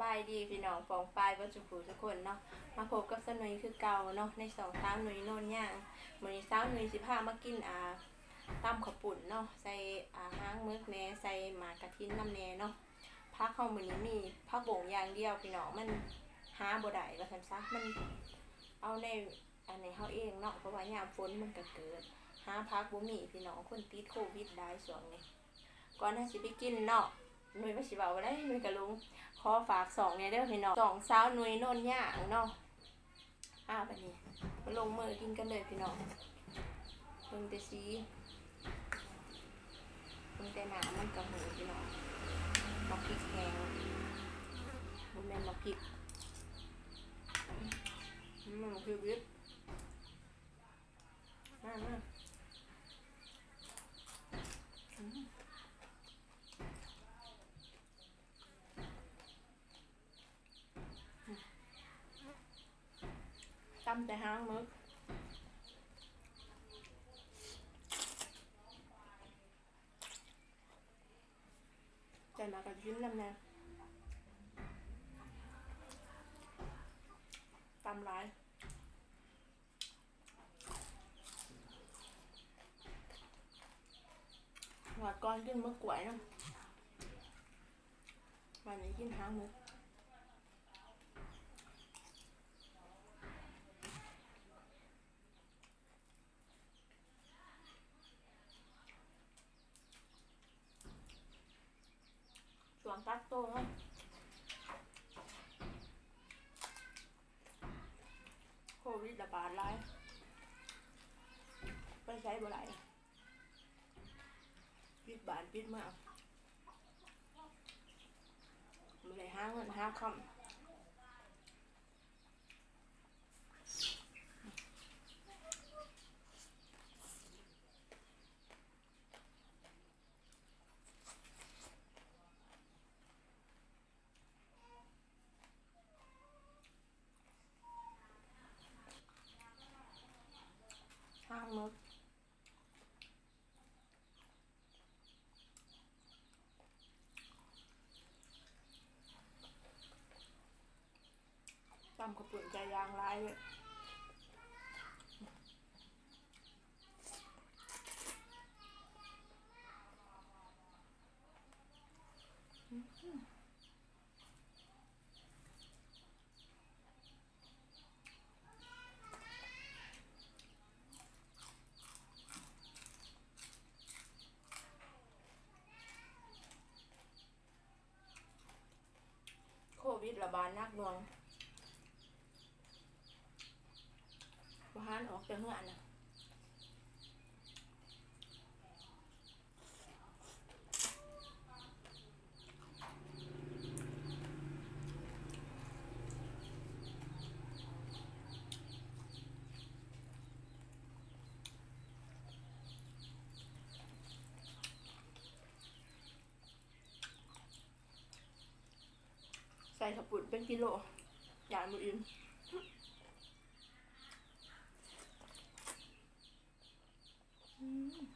ສະບາຍດີພີ່ນ້ອງປ້ອງປາຍເບິດສູ່ຜູ້ສູ່ຄົນເນາະ, ມາພົບກັບສາວໜຸ່ຍຄືເກົ່າເນາະ ໃນຊ່ອງສາວໜຸ່ຍໂນນຍາງ. ມື້ນີ້ສາວໜຸ່ຍຊິພາມາກິນ ອ່າ ຕຳເຂົ້າປຸ້ນເນາະ ໃສ່ ອ່າ ຫາງໝຶກແດ່ ໃສ່ໝາກກະທິນນຳແດ່ເນາະ. ຜັກເຮົາມື້ນີ້ມີຜັກບົ້ງຢ່າງດຽວພີ່ນ້ອງ, ມັນຫາບໍ່ໄດ້ວ່າຊັ້ນຊະ, ມັນເອົາໃນ ອັນນີ້ເຮົາເອງເນາະ ເພາະວ່າຍາມຝົນມັນກະເກີດ ຫາຜັກບໍ່ມີພີ່ນ້ອງ, ຄົນຕິດໂຄວິດຫຼາຍຊ່ວງນີ້. ກ່ອນເຮົາຊິໄປກິນເນາະ ໜຸ່ຍວ່າຊິເວົ້າວ່າໃດ ໜຸ່ຍກະຫຼົງ. ຂໍຝາກຊ່ອງແດ່ເດີພີ່ນ້ອງ ຊ່ອງສາວໜຸ່ຍໂນນຍາງເນາະ. ອ່າ ບາດນີ້ມາລົງມືກິນກັນເລີຍພີ່ນ້ອງ. ເບິ່ງແຕ່ສີ ເບິ່ງແຕ່ໜ້າມັນກະຮູ້ພີ່ນ້ອງ. ໝາກພິກແຫ້ງ ບໍ່ແມ່ນໝາກພິກ ອືມ ໝາກພິກດິບ. ມາ ມາ ອືມ. ຕຳແຕ່ຫາງໝຶກ ໃສ່ໝາກກະທິນນຳແດ່ ຕຳຫຼາຍ. ງວດກ່ອນກິນໝຶກກ້ວຍນຳ ວັນນີ້ກິນຫາງໝຶກ. ຊ່ວງກັກໂຕເນາະ ໂຄວິດລະບາດຫຼາຍ ໄປໃສບໍ່ໄດ້ ປິດບ້ານປິດເມືອງ ບໍ່ໄດ້ຫາເງິນຫາຄຳ. ຫາງໝຶກ ຕຳເຂົ້າປຸ້ນໃສ່ຢ່າງຫຼາຍເລີຍ. ໂຄວິດລະບາດໜັກໜ່ວງ ບໍ່ຫັນອອກຈາກເຮືອນນະ. ໃສ່ເຂົ້າປຸ້ນເປັນກິໂລ ຢ້ານບໍ່ອີ່ມ. ອືມ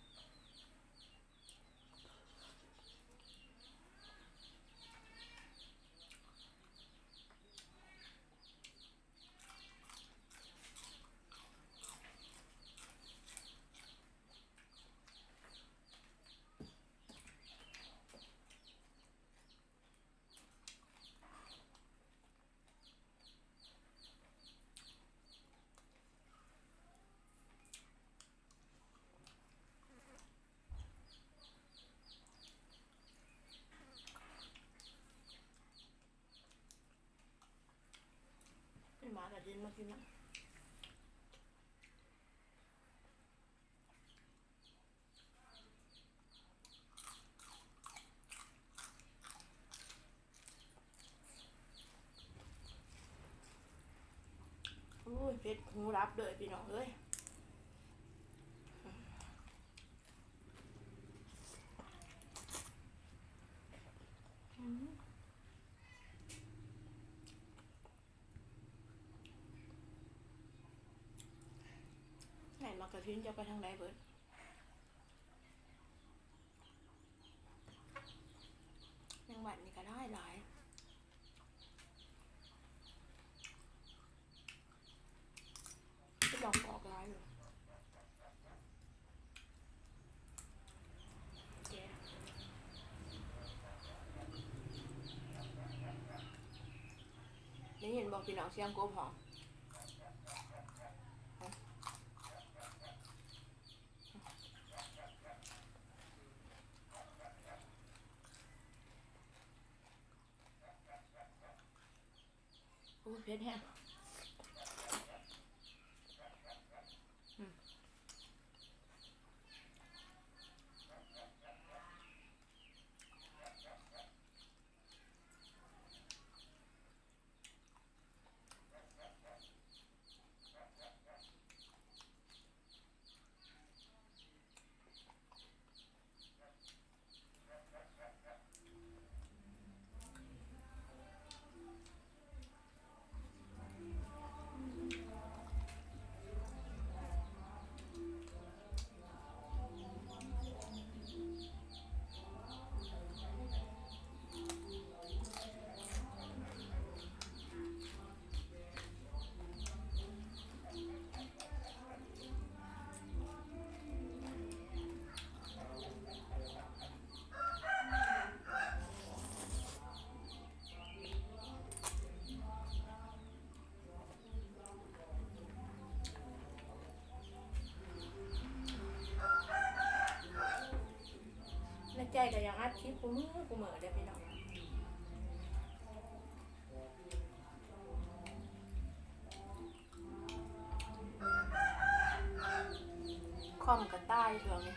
ເປັນໝາກະດິນມາກິນນຳ. ໂອ້ຍ ເຜັດຫູດັບເດີພີ່ນ້ອງເອີຍ. ອືມ ໃນໝາກກະທິນຈະໄປທາງໃດເບິດ? ແມງວັນນີ້ກໍຫຼາຍຫຼາຍ. ພີ່ນ້ອງ ສຽງກົບຮ້ອງ. ໂອ້ຍ ເຜັດແຮງ. ອືມ. ໃນໃຈກໍຢາກອັດຄລິບຄູ່ມື້ຄູ່ມື້ເດ້ພີ່ນ້ອງ. ຄອມກໍຕາຍຊ່ວງນີ້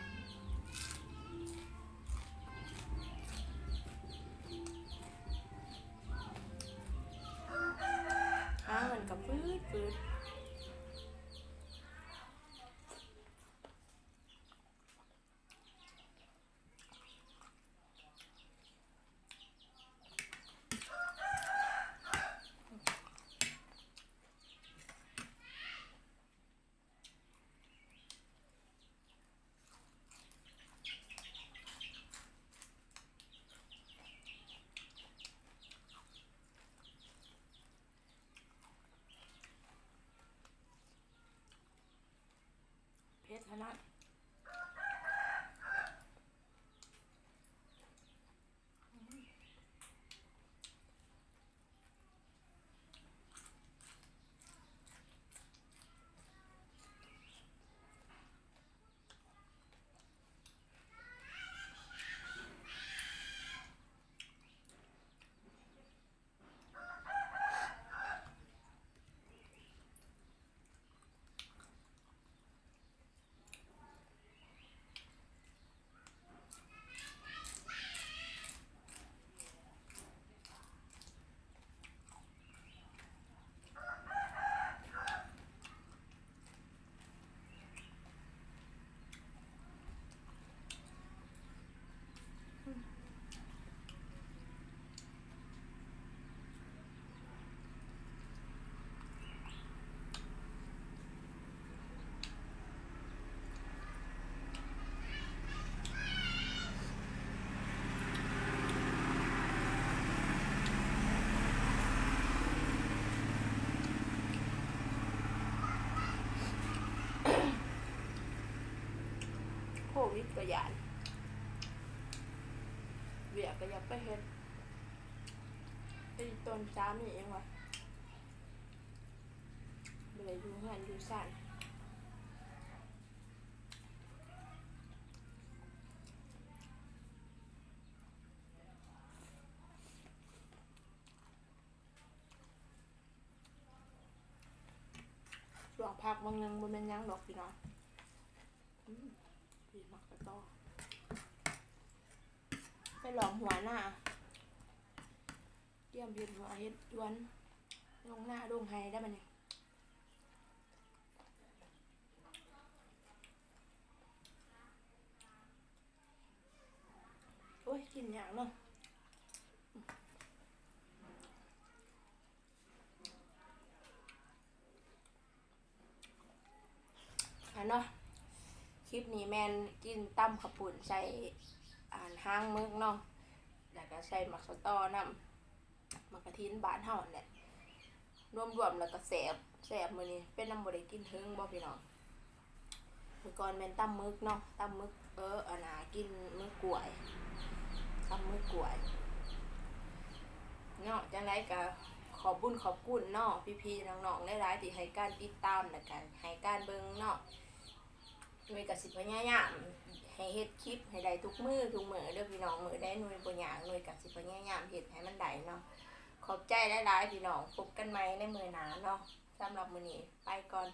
ຫາເງິນກໍຟືດໆ. ເຜັດຂະໜາດ. ໂຄວິດກໍຢ້ານ ວຽກກໍຢາກໄປເຮັດ ໄປຕົນສາມີເອງວ່າ ບໍ່ໄດ້ຢູ່ເຮືອນຢູ່ຊານ. ຊ່ວງພັກບາງໜຶ່ງບໍ່ແມ່ນຫຍັງດອກພີ່ນ້ອງ. ອືມ ປີໝາກກະຕໍ ໄປລອງຫົວໜ້າ ກຽມເຮັດຫົວເຮັດສວນ ລົງນາລົງໄຮ່ໄດ້ບັດນີ້. ໂອ້ຍ ກິນຍາກເນາະ. ອັນເນາະ ຄລິບນີ້ແມ່ນກິນຕຳເຂົ້າປຸ້ນໃສ່ ອັນ ຫາງໝຶກເນາະ ແລ້ວກໍໃສ່ໝາກສະຕໍນຳ ໝາກກະຖິນບ້ານເຮົາຫັ້ນແຫຼະ. ລວມໆແລ້ວກໍແຊບ ແຊບ. ມື້ນີ້ເປັນນຳບໍ່ໄດ້ກິນເຖິງບໍ່ພີ່ນ້ອງ? ມື້ກ່ອນແມ່ນຕຳໝຶກເນາະ ຕຳໝຶກ ເອີ ອັນນ່າ ກິນໝຶກກ້ວຍ ຕຳໝຶກກ້ວຍເນາະ. ຈັ່ງໃດກໍຂ ຂອບບຸນຂອບຄຸນເນາະ ພີ່ໆນ້ອງໆຫຼາຍໆທີ່ໃຫ້ການຕິດຕາມ ແລະກະໃຫ້ການເບິ່ງເນາະ. ໜ່ວຍກະຊິພະຍາຍາມໃຫ້ເຮັດຄລິບໃຫ້ໄດ້ທຸກມື້ທຸກມື້ເດີພີ່ນ້ອງ. ມື້ໃດໜ່ວຍບໍ່ຍາກ ໜ່ວຍກະຊິພະຍາຍາມເຮັດໃຫ້ມັນໄດ້ເນາະ. ຂອບໃຈຫຼາຍໆພີ່ນ້ອງ ພົບກັນໃໝ່ໃນມື້ໜ້າເນາະ. ສຳລັບມື້ນີ້ໄປກ່ອນ.